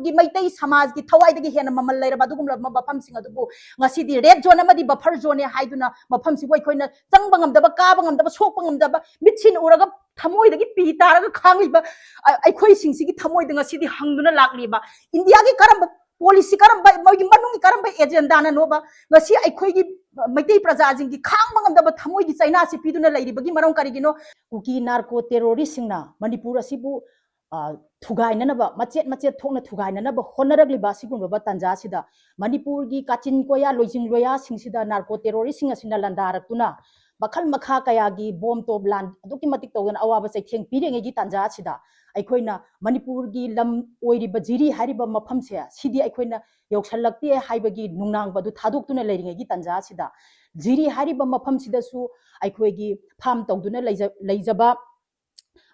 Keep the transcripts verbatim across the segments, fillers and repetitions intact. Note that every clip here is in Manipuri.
ꯃꯩꯇꯩ ꯁꯃꯥꯖꯀꯤ ꯊꯋꯥꯏꯗꯒꯤ ꯍꯦꯟꯅ ꯃꯃꯜ ꯂꯩꯔꯕ ꯑꯗꯨꯒꯨꯝꯂꯕ ꯃꯐꯝꯁꯤꯡ ꯑꯗꯨꯕꯨ ꯉꯁꯤꯗꯤ red zone ꯑꯃꯗꯤ buffer zone ꯅꯦ ꯍꯥꯏꯗꯨꯅ ꯃꯐꯝꯁꯤꯕꯨ ꯑꯩꯈꯣꯏꯅ ꯆꯪꯕ ꯉꯝꯗꯕ, ꯀꯥꯕ ꯉꯝꯗꯕ, ꯁꯣꯛꯄ ꯉꯝꯗꯕ, ꯃꯤꯠꯁꯤꯅ ꯎꯔꯒ ꯊꯃꯣꯏꯗꯒꯤ ꯄꯤ ꯇꯥꯔꯒ ꯈꯥꯡꯂꯤꯕ, ꯑ, ꯑꯩꯈꯣꯏꯁꯤꯡꯁꯤꯒꯤ ꯊꯃꯣꯏꯗ ꯉꯁꯤꯗꯤ ꯍꯪꯗꯨꯅ ꯂꯥꯛꯂꯤꯕ ꯏꯟꯗꯤꯌꯥꯒꯤ ꯀꯔꯝꯕ ꯄꯣꯂꯤꯁꯤ, ꯀꯔꯝꯕ, ꯃꯣꯏꯒꯤ ꯃꯅꯨꯡꯒꯤ ꯀꯔꯝꯕ ꯑꯦꯖꯦꯟꯗꯥꯅꯅꯣꯕ ꯉꯁꯤ ꯑꯩꯈꯣꯏꯒꯤ ꯃꯩꯇꯩ ꯄ꯭ꯔꯖꯥꯁꯤꯡꯒꯤ ꯈꯥꯡꯕ ꯉꯝꯗꯕ ꯊꯃꯣꯏꯒꯤ ꯆꯩꯅꯥꯁꯤ ꯄꯤꯗꯨꯅ ꯂꯩꯔꯤꯕꯒꯤ ꯃꯔꯝ ꯀꯔꯤꯒꯤꯅꯣ? ꯀꯨꯀꯤ ꯅꯥꯔꯀꯣ ꯇꯦꯔꯣꯔꯤꯁꯁꯤꯡꯅ ꯃꯅꯤꯄꯨꯔ ꯑꯁꯤꯕꯨ, ꯑ, ꯊꯨꯒꯥꯏꯅꯅꯕ, ꯃꯆꯦꯠ ꯃꯆꯦꯠ ꯊꯣꯛꯅ ꯊꯨꯒꯥꯏꯅꯅꯕ ꯍꯣꯠꯅꯔꯛꯂꯤꯕ ꯑꯁꯤꯒꯨꯝꯂꯕ ꯇꯥꯟꯖꯥ ꯑꯁꯤꯗ ꯃꯅꯤꯄꯨꯔꯒꯤ ꯀꯥꯆꯤꯟ ꯀꯣꯌꯥ, ꯂꯣꯏꯖꯤꯡ ꯂꯣꯌꯥꯁꯤꯡꯁꯤꯗ ꯅꯥꯔꯀꯣ ꯇꯦꯔꯣꯔꯤꯁꯁꯤꯡ ꯑꯁꯤꯅ ꯂꯥꯟꯗꯥꯔꯛꯇꯨꯅ ꯃꯈꯜ ꯃꯈꯥ ꯀꯌꯥꯒꯤ ꯕꯣꯝ ꯇꯣꯞ ꯂꯥꯟ ꯑꯗꯨꯛꯀꯤ ꯃꯇꯤꯛ ꯇꯧꯗꯅ ꯑꯋꯥꯕ ꯆꯩꯊꯦꯡ ꯄꯤꯔꯤꯉꯩꯒꯤ ꯇꯥꯟꯖꯥ ꯑꯁꯤꯗ ꯑꯩꯈꯣꯏꯅ ꯃꯅꯤꯄꯨꯔꯒꯤ ꯂꯝ ꯑꯣꯏꯔꯤꯕ ꯖꯤꯔꯤ ꯍꯥꯏꯔꯤꯕ ꯃꯐꯝꯁꯦ ꯁꯤꯗꯤ ꯑꯩꯈꯣꯏꯅ ꯌꯧꯁꯜꯂꯛꯇꯦ ꯍꯥꯏꯕꯒꯤ ꯅꯨꯡꯅꯥꯡꯕ ꯑꯗꯨ ꯊꯥꯗꯣꯛꯇꯨꯅ ꯂꯩꯔꯤꯉꯩꯒꯤ ꯇꯥꯟꯖꯥ ꯑꯁꯤꯗ ꯖꯤꯔꯤ ꯍꯥꯏꯔꯤꯕ ꯃꯐꯝꯁꯤꯗꯁꯨ ꯑꯩꯈꯣꯏꯒꯤ ꯐꯥꯝ ꯇꯧꯗꯨꯅ ꯂꯩꯖ-, ꯂꯩꯖꯕ,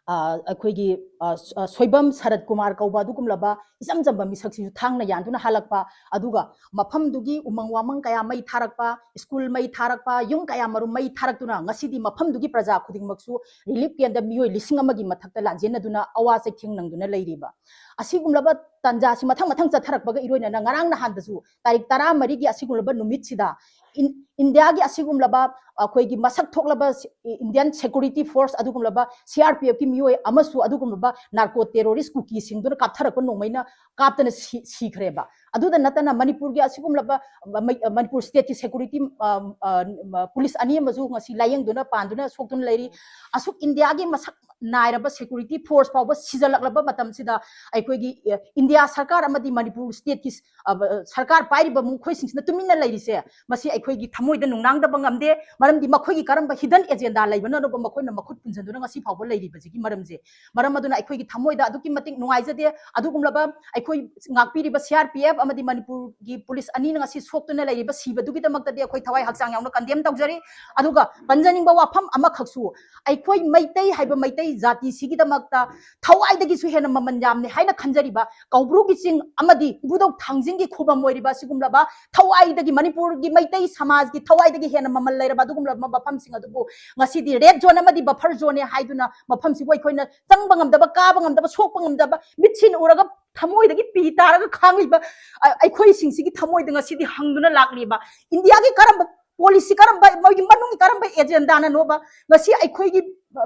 ꯑ, ꯑꯩꯈꯣꯏꯒꯤ, ꯑ, ꯁ-, ꯑ, ꯁꯣꯏꯕꯝ ꯁꯔꯠ ꯀꯨꯃꯥꯔ ꯀꯧꯕ ꯑꯗꯨꯒꯨꯝꯂꯕ ꯏꯆꯝ ꯆꯝꯕ ꯃꯤꯁꯛꯁꯤꯁꯨ ꯊꯥꯡꯅ ꯌꯥꯟꯗꯨꯅ ꯍꯥꯜꯂꯛꯄ, ꯑꯗꯨꯒ ꯃꯐꯝꯗꯨꯒꯤ ꯎꯃꯪ ꯋꯥꯃꯪ ꯀꯌꯥ ꯃꯩ ꯊꯥꯔꯛꯄ, ꯁ꯭ꯀꯨꯜ ꯃꯩ ꯊꯥꯔꯛꯄ, ꯌꯨꯝ ꯀꯌꯥ ꯃꯔꯨꯝ ꯃꯩ ꯊꯥꯔꯛꯇꯨꯅ ꯉꯁꯤꯗꯤ ꯃꯐꯝꯗꯨꯒꯤ ꯄ꯭ꯔꯖꯥ ꯈꯨꯗꯤꯡꯃꯛꯁꯨ ꯔꯤꯂꯤꯐ ꯀꯦꯝꯗ ꯃꯤꯑꯣꯏ ꯂꯤꯁꯤꯡ ꯑꯃꯒꯤ ꯃꯊꯛꯇ ꯂꯥꯟꯖꯦꯟꯅꯗꯨꯅ ꯑꯋꯥ ꯆꯩꯊꯦꯡ ꯅꯪꯗꯨꯅ ꯂꯩꯔꯤꯕ꯫ ꯑꯁꯤꯒꯨꯝꯂꯕ ꯇꯥꯟꯖꯥꯁꯤ ꯃꯊꯪ ꯃꯊꯪ ꯆꯠꯊꯔꯛꯄꯒ ꯏꯔꯣꯏꯅꯅ ꯉꯔꯥꯡ ꯅꯍꯥꯟꯗꯁꯨ ꯇꯥꯔꯤꯛ ꯇꯔꯥꯃꯔꯤꯒꯤ ꯑꯁꯤꯒꯨꯝꯂꯕ ꯅꯨꯃꯤꯠꯁꯤꯗ ꯏꯟ-, ꯏꯟꯗꯤꯌꯥꯒꯤ ꯑꯁꯤꯒꯨꯝꯂꯕ ꯑꯩꯈꯣꯏꯒꯤ ꯃꯁꯛ ꯊꯣꯛꯂꯕ ꯁꯤ-, ꯏꯟꯗꯤꯌꯟ ꯁꯦꯀ꯭ꯌꯨꯔꯤꯇꯤ ꯐꯣꯔꯁ ꯑꯗꯨꯒꯨꯝꯂꯕ ꯁꯤ ꯑꯥꯔ ꯄꯤ ꯑꯦꯐꯀꯤ ꯃꯤꯑꯣꯏ ꯑꯃꯁꯨ ꯑꯗꯨꯒꯨꯝꯂꯕ ꯅꯥꯔꯀꯣ ꯇꯦꯔꯣꯔꯤꯁ ꯀꯨꯀꯤꯁꯤꯡꯗꯨꯅ ꯀꯥꯞꯊꯔꯛꯄ ꯅꯣꯡꯃꯩꯅ ꯀꯥꯞꯇꯅ ꯁꯤ-, ꯁꯤꯈ꯭ꯔꯦꯕ꯫ ꯑꯗꯨꯗ ꯅꯠꯇꯅ ꯃꯅꯤꯄꯨꯔꯒꯤ ꯑꯁꯤꯒꯨꯝꯂꯕ ꯃ-, ꯃꯩ-, ꯃꯅꯤꯄꯨꯔ ꯁ꯭ꯇꯦꯠꯀꯤ ꯁꯦꯀ꯭ꯌꯨꯔꯤꯇꯤ, ꯑ, ꯑ, ꯄꯨꯂꯤꯁ ꯑꯅꯤ ꯑꯃꯁꯨ ꯉꯁꯤ ꯂꯥꯌꯦꯡꯗꯨꯅ ꯄꯥꯟꯗꯨꯅ ꯁꯣꯛꯇꯨꯅ ꯂꯩꯔꯤ꯫ ꯑꯁꯨꯛ ꯏꯟꯗꯤꯌꯥꯒꯤ ꯃꯁꯛ ꯅꯥꯏꯔꯕ ꯁꯦꯀ꯭ꯌꯨꯔꯤꯇꯤ ꯐꯣꯔꯁ ꯐꯥꯎꯕ ꯁꯤꯖꯜꯂꯛꯂꯕ ꯃꯇꯝꯁꯤꯗ ꯑꯩꯈꯣꯏꯒꯤ, ꯑ, ꯏꯟꯗꯤꯌꯥ ꯁꯔꯀꯥꯔ ꯑꯃꯗꯤ ꯃꯅꯤꯄꯨꯔ ꯁ꯭ꯇꯦꯠꯀꯤ, ꯑ, ꯁꯔꯀꯥꯔ ꯄꯥꯏꯔꯤꯕ ꯃꯈꯣꯏꯁꯤꯡꯁꯤꯅ ꯇꯨꯃꯤꯟꯅ ꯂꯩꯔꯤꯁꯦ, ꯃꯁꯤ ꯑꯩꯈꯣꯏꯒꯤ ꯊꯃꯣꯏꯗ ꯅꯨꯡꯅꯥꯡꯗꯕ ꯉꯝꯗꯦ꯫ ꯃꯔꯝꯗꯤ ꯃꯈꯣꯏꯒꯤ ꯀꯔꯝꯕ ꯍꯤꯗꯟ ꯑꯦꯖꯦꯟꯗꯥ ꯂꯩꯕꯅꯅꯣꯕ ꯃꯈꯣꯏꯅ ꯃꯈꯨꯠ ꯄꯨꯟꯁꯤꯟꯗꯨꯅ ꯉꯁꯤ ꯐꯥꯎꯕ ꯂꯩꯔꯤꯕꯁꯤꯒꯤ ꯃꯔꯝꯁꯦ꯫ ꯃꯔꯝ ꯑꯗꯨꯅ ꯑꯩꯈꯣꯏꯒꯤ ꯊꯃꯣꯏꯗ ꯑꯗꯨꯛꯀꯤ ꯃꯇꯤꯛ ꯅꯨꯡꯉꯥꯏꯖꯗꯦ꯫ ꯑꯗꯨꯒꯨꯝꯂꯕ ꯑꯩꯈꯣꯏ ꯉꯥꯛꯄꯤꯔꯤꯕ ꯁꯤ ꯑꯥꯔ ꯄꯤ ꯑꯦꯐ ꯑꯃꯗꯤ ꯃꯅꯤꯄꯨꯔꯒꯤ ꯄꯨꯂꯤꯁ ꯑꯅꯤꯅ ꯉꯁꯤ ꯁꯣꯛꯇꯨꯅ ꯂꯩꯔꯤꯕꯁꯤꯕꯗꯨꯒꯤꯗꯃꯛꯇꯗꯤ ꯑꯩꯈꯣꯏ ꯊꯋꯥꯏ ꯍꯛꯆꯥꯡ ꯌꯥꯎꯅ ꯀꯟꯗꯦꯝ ꯇꯧꯖꯔꯤ꯫ ꯑꯗꯨꯒ ꯄꯟꯖꯅꯤꯡꯕ ꯋꯥꯐꯝ ꯑꯃꯈꯛꯁꯨ, ꯑꯩꯈꯣꯏ ꯃꯩꯇꯩ ꯍꯥꯏꯕ ꯃꯩꯇꯩ ꯖꯥꯇꯤꯁꯤꯒꯤꯗꯃꯛꯇ ꯊꯋꯥꯏꯗꯒꯤꯁꯨ ꯍꯦꯟꯅ ꯃꯃꯜ ꯌꯥꯝꯅꯤ ꯍꯥꯏꯅ ꯈꯟꯖꯔꯤꯕ ꯀꯧꯕ꯭ꯔꯨꯒꯤ ꯆꯤꯡ ꯑꯃꯗꯤ ꯏꯕꯨꯙꯧ ꯊꯥꯡꯖꯤꯡꯒꯤ ꯈꯨꯕꯝ ꯑꯣꯏꯔꯤꯕ ꯑꯁꯤꯒꯨꯝꯂꯕ ꯊꯋꯥꯏꯗꯒꯤ ꯃꯅꯤꯄꯨꯔꯒꯤ ꯃꯩꯇꯩ ꯁꯃꯥꯖꯒꯤ ꯊꯋꯥꯏꯗꯒꯤ ꯍꯦꯟꯅ ꯃꯃꯜ ꯂꯩꯔꯕ ꯑꯗꯨꯒꯨꯝꯂꯕ ꯃꯐꯝꯁꯤꯡ ꯑꯗꯨꯕꯨ ꯉꯁꯤꯗꯤ red zone ꯑꯃꯗꯤ buffer zoneꯅꯦ ꯍꯥꯏꯗꯨꯅ ꯃꯐꯝꯁꯤꯕꯨ ꯑꯩꯈꯣꯏꯅ ꯆꯪꯕ ꯉꯝꯗꯕ, ꯀꯥꯕ ꯉꯝꯗꯕ, ꯁꯣꯛꯄ ꯉꯝꯗꯕ, ꯃꯤꯠꯁꯤꯅ ꯎꯔꯒ ꯊꯃꯣꯏꯗꯒꯤ ꯄꯤ ꯇꯥꯔꯒ ꯈꯥꯡꯂꯤꯕ, ꯑ, ꯑꯩꯈꯣꯏꯁꯤꯡꯁꯤꯒꯤ ꯊꯃꯣꯏꯗ ꯉꯁꯤꯗꯤ ꯍꯪꯗꯨꯅ ꯂꯥꯛꯂꯤꯕ ꯏꯟꯗꯤꯌꯥꯒꯤ ꯀꯔꯝꯕ ꯄꯣꯂꯤꯁꯤ, ꯀꯔꯝꯕ, ꯃꯣꯏꯒꯤ ꯃꯅꯨꯡꯒꯤ ꯀꯔꯝꯕ ꯑꯦꯖꯦꯟꯗꯥꯅꯅꯣꯕ ꯉꯁꯤ ꯑꯩꯈꯣꯏꯒꯤ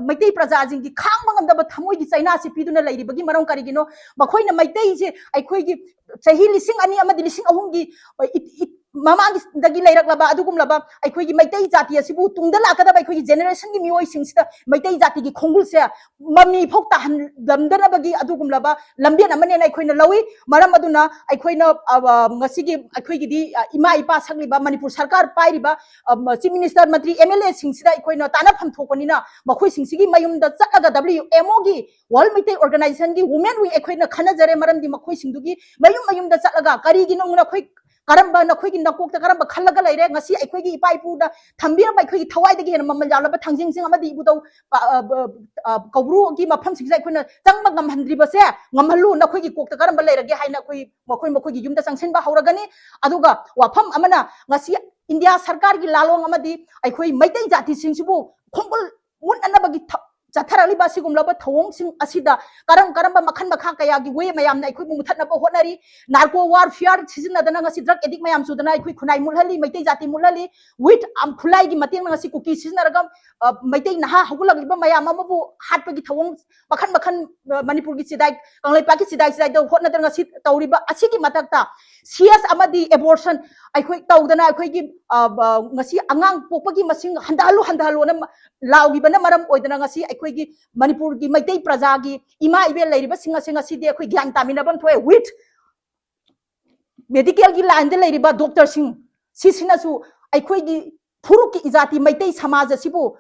ꯃꯩꯇꯩ ꯄ꯭ꯔꯖꯥꯁꯤꯡꯒꯤ ꯈꯥꯡꯕ ꯉꯝꯗꯕ ꯊꯃꯣꯏꯒꯤ ꯆꯩꯅꯥꯁꯤ ꯄꯤꯗꯨꯅ ꯂꯩꯔꯤꯕꯒꯤ ꯃꯔꯝ ꯀꯔꯤꯒꯤꯅꯣ? ꯃꯈꯣꯏꯅ ꯃꯩꯇꯩꯁꯦ ꯑꯩꯈꯣꯏꯒꯤ ꯆꯍꯤ ꯂꯤꯁꯤꯡ ꯑꯅꯤ ꯑꯃꯗꯤ ꯂꯤꯁꯤꯡ ꯑꯍꯨꯝꯒꯤ, ꯑ, ꯏ-, ꯏ-, ꯃꯃꯥꯡꯗꯒꯤ ꯂꯩꯔꯛꯂꯕ ꯑꯗꯨꯒꯨꯝꯂꯕ ꯑꯩꯈꯣꯏꯒꯤ ꯃꯩꯇꯩ ꯖꯥꯇꯤ ꯑꯁꯤꯕꯨ ꯇꯨꯡꯗ ꯂꯥꯛꯀꯗꯕ ꯑꯩꯈꯣꯏꯒꯤ generationꯒꯤ ꯃꯤꯑꯣꯏꯁꯤꯡꯁꯤꯗ ꯃꯩꯇꯩ ꯖꯥꯇꯤꯒꯤ ꯈꯣꯡꯒꯨꯜꯁꯦ ꯃꯃꯤ ꯐꯥꯎ ꯇꯥꯍꯟꯂꯝꯗꯅꯕꯒꯤ ꯑꯗꯨꯒꯨꯝꯂꯕ ꯂꯝꯕꯦꯟ ꯑꯃꯅꯦꯅ ꯑꯩꯈꯣꯏꯅ ꯂꯧꯏ꯫ ꯃꯔꯝ ꯑꯗꯨꯅ ꯑꯩꯈꯣꯏꯅ, ꯑ, ꯉꯁꯤꯒꯤ ꯑꯩꯈꯣꯏꯒꯤꯗꯤ, ꯑ, ꯏꯃꯥ ꯏꯄꯥ ꯁꯛꯂꯤꯕ ꯃꯅꯤꯄꯨꯔ ꯁꯔꯀꯥꯔ ꯄꯥꯏꯔꯤꯕ, ꯑ, Chief Minister, ꯃꯟꯇ꯭ꯔꯤ, MLAꯁꯤꯡꯁꯤꯗ ꯑꯩꯈꯣꯏꯅ ꯇꯥꯟꯅꯐꯝ ꯊꯣꯛꯄꯅꯤꯅ ꯃꯈꯣꯏꯁꯤꯡꯁꯤꯒꯤ ꯃꯌꯨꯝꯗ ꯆꯠꯂꯒ WMOꯒꯤ, World Meitei Organizationꯒꯤ Women Wing ꯑꯩꯈꯣꯏꯅ ꯈꯟꯅꯖꯔꯦ꯫ ꯃꯔꯝꯗꯤ ꯃꯈꯣꯏꯁꯤꯡꯗꯨꯒꯤ ꯃꯌꯨꯝ ꯃꯌꯨꯝꯗ ꯆꯠꯂꯒ ꯀꯔꯤꯒꯤꯅꯣ ꯅꯈꯣꯏ ꯀꯔꯝꯕ, ꯅꯈꯣꯏꯒꯤ ꯅꯀꯣꯛꯇ ꯀꯔꯝꯕ ꯈꯜꯂꯒ ꯂꯩꯔꯦ? ꯉꯁꯤ ꯑꯩꯈꯣꯏꯒꯤ ꯏꯄꯥ ꯏꯄꯨꯗ ꯊꯝꯕꯤꯔꯝꯕ ꯑꯩꯈꯣꯏꯒꯤ ꯊꯋꯥꯏꯗꯒꯤ ꯍꯦꯟꯅ ꯃꯃꯜ ꯌꯥꯝꯂꯕ ꯊꯥꯡꯖꯤꯡꯁꯤꯡ ꯑꯃꯗꯤ ꯏꯕꯨꯙꯧ, ꯑ, ꯑ, ꯑ, ꯀꯧꯕ꯭ꯔꯨꯒꯤ ꯃꯐꯝꯁꯤꯡꯁꯤꯗ ꯑꯩꯈꯣꯏꯅ ꯆꯪꯕ ꯉꯝꯍꯟꯗ꯭ꯔꯤꯕꯁꯦ ꯉꯝꯍꯜꯂꯨ, ꯅꯈꯣꯏꯒꯤ ꯀꯣꯛꯇ ꯀꯔꯝꯕ ꯂꯩꯔꯒꯦ ꯍꯥꯏꯅ ꯑꯩꯈꯣꯏ ꯃꯈꯣꯏ ꯃꯈꯣꯏꯒꯤ ꯌꯨꯝꯗ ꯆꯪꯁꯤꯟꯕ ꯍꯧꯔꯒꯅꯤ꯫ ꯑꯗꯨꯒ ꯋꯥꯐꯝ ꯑꯃꯅ, ꯉꯁꯤ ꯏꯟꯗꯤꯌꯥ ꯁꯔꯀꯥꯔꯒꯤ ꯂꯥꯂꯣꯡ ꯑꯃꯗꯤ ꯑꯩꯈꯣꯏ ꯃꯩꯇꯩ ꯖꯥꯇꯤꯁꯤꯡꯁꯤꯕꯨ ꯈꯣꯡꯒꯨꯜ ꯃꯨꯠꯅꯅꯕꯒꯤ ꯊ-, ꯆꯠꯊꯔꯛꯂꯤꯕ ꯑꯁꯤꯒꯨꯝꯂꯕ ꯊꯧꯑꯣꯡꯁꯤꯡ ꯑꯁꯤꯗ ꯀꯔꯝ ꯀꯔꯝꯕ ꯃꯈꯜ ꯃꯈꯥ ꯀꯌꯥꯒꯤ way ꯃꯌꯥꯝꯅ ꯑꯩꯈꯣꯏꯕꯨ ꯃꯨꯊꯠꯅꯕ ꯍꯣꯠꯅꯔꯤ꯫ Narco warfare ꯁꯤꯖꯤꯟꯅꯗꯅ ꯉꯁꯤ drug addict ꯃꯌꯥꯝ ꯆꯨꯗꯅ ꯑꯩꯈꯣꯏ ꯈꯨꯟꯅꯥꯏ ꯃꯨꯠꯍꯜꯂꯤ, ꯃꯩꯇꯩ ꯖꯥꯇꯤ ꯃꯨꯠꯍꯜꯂꯤ, with arm, ꯈꯨꯠꯂꯥꯏꯒꯤ ꯃꯇꯦꯡꯅ ꯉꯁꯤ ꯀꯨꯀꯤ ꯁꯤꯖꯤꯟꯅꯔꯒ, ꯑ, ꯃꯩꯇꯩ ꯅꯍꯥ ꯍꯧꯒꯠꯂꯛꯂꯤꯕ ꯃꯌꯥꯝ ꯑꯃꯕꯨ ꯍꯥꯠꯄꯒꯤ ꯊꯧꯑꯣꯡ ꯃꯈꯜ ꯃꯈꯜ, ꯑ, ꯃꯅꯤꯄꯨꯔꯒꯤ ꯆꯤꯗꯥꯏ, ꯀꯪꯂꯩꯄꯥꯛꯀꯤ ꯆꯤꯗꯥꯏ ꯆꯤꯗꯥꯏꯗ ꯍꯣꯠꯅꯗꯅ ꯉꯁꯤ ꯇꯧꯔꯤꯕ ꯑꯁꯤꯒꯤ ꯃꯊꯛꯇ CS ꯑꯃꯗꯤ abortion ꯑꯩꯈꯣꯏ ꯇꯧꯗꯅ ꯑꯩꯈꯣꯏꯒꯤ, ꯑ, ꯑ, ꯉꯁꯤ ꯑꯉꯥꯡ ꯄꯣꯛꯄꯒꯤ ꯃꯁꯤꯡ ꯍꯟꯊꯍꯜꯂꯨ, ꯍꯟꯊꯍꯜꯂꯨꯅ ꯂꯥꯎꯈꯤꯕꯅ ꯃꯔꯝ ꯑꯣꯏꯗꯅ ꯉꯁꯤ ꯑꯩꯈꯣꯏꯒꯤ ꯃꯅꯤꯄꯨꯔꯒꯤ ꯃꯩꯇꯩ ꯄ꯭ꯔꯖꯥꯒꯤ ꯏꯃꯥ ꯏꯕꯦꯜ ꯂꯩꯔꯤꯕꯁꯤꯡ ꯑꯁꯦ ꯉꯁꯤꯗꯤ ꯑꯩꯈꯣꯏ ꯒ꯭ꯌꯥꯟ ꯇꯥꯃꯤꯟꯅꯐꯝ ꯊꯣꯛꯑꯦ꯫ With medicalꯒꯤ lineꯗ ꯂꯩꯔꯤꯕ doctorꯁꯤꯡ ꯁꯤꯁꯤꯅꯁꯨ ꯑꯩꯈꯣꯏꯒꯤ ꯐꯨꯔꯨꯞꯀꯤ ꯏꯖꯥꯇꯤ ꯃꯩꯇꯩ ꯁꯃꯥꯖ ꯑꯁꯤꯕꯨ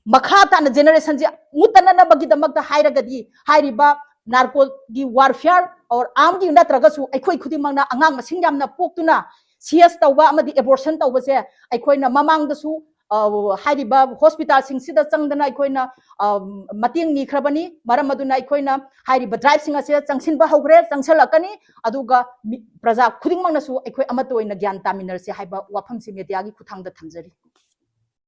ꯃꯈꯥ ꯇꯥꯅ generationꯁꯦ ꯃꯨꯠꯇꯅꯅꯕꯒꯤꯗꯃꯛꯇ ꯍꯥꯏꯔꯒꯗꯤ ꯍꯥꯏꯔꯤꯕ narcoꯒꯤ warfare or armꯒꯤ ꯅꯠꯇ꯭ꯔꯒꯁꯨ ꯑꯩꯈꯣꯏ ꯈꯨꯗꯤꯡꯃꯛꯅ ꯑꯉꯥꯡ ꯃꯁꯤꯡ ꯌꯥꯝꯅ ꯄꯣꯛꯇꯨꯅ CS ꯇꯧꯕ ꯑꯃꯗꯤ abortion ꯇꯧꯕꯁꯦ ꯑꯩꯈꯣꯏꯅ ꯃꯃꯥꯡꯗꯁꯨ ꯑ, ꯍꯥꯏꯔꯤꯕ ꯍꯣꯁꯄꯤꯇꯥꯜꯁꯤꯡꯁꯤꯗ ꯆꯪꯗꯅ ꯑꯩꯈꯣꯏꯅ, ꯑ, ꯃꯇꯦꯡ ꯅꯤꯈ꯭ꯔꯕꯅꯤ꯫ ꯃꯔꯝ ꯑꯗꯨꯅ ꯑꯩꯈꯣꯏꯅ ꯍꯥꯏꯔꯤꯕ ꯗ꯭ꯔꯥꯏꯚꯁꯤꯡ ꯑꯁꯤꯗ ꯆꯪꯁꯤꯟꯕ ꯍꯧꯈ꯭ꯔꯦ, ꯆꯪꯁꯤꯜꯂꯛꯀꯅꯤ꯫ ꯑꯗꯨꯒ ꯃꯤ-, ꯄ꯭ꯔꯖꯥ ꯈꯨꯗꯤꯡꯃꯛꯅꯁꯨ ꯑꯩꯈꯣꯏ ꯑꯃꯠꯇ ꯑꯣꯏꯅ ꯒ꯭ꯌꯥꯟ ꯇꯥꯃꯤꯟꯅꯔꯁꯤ ꯍꯥꯏꯕ ꯋꯥꯐꯝꯁꯤ ꯃꯦꯗꯤꯌꯥꯒꯤ ꯈꯨꯠꯊꯥꯡꯗ ꯊꯝꯖꯔꯤ꯫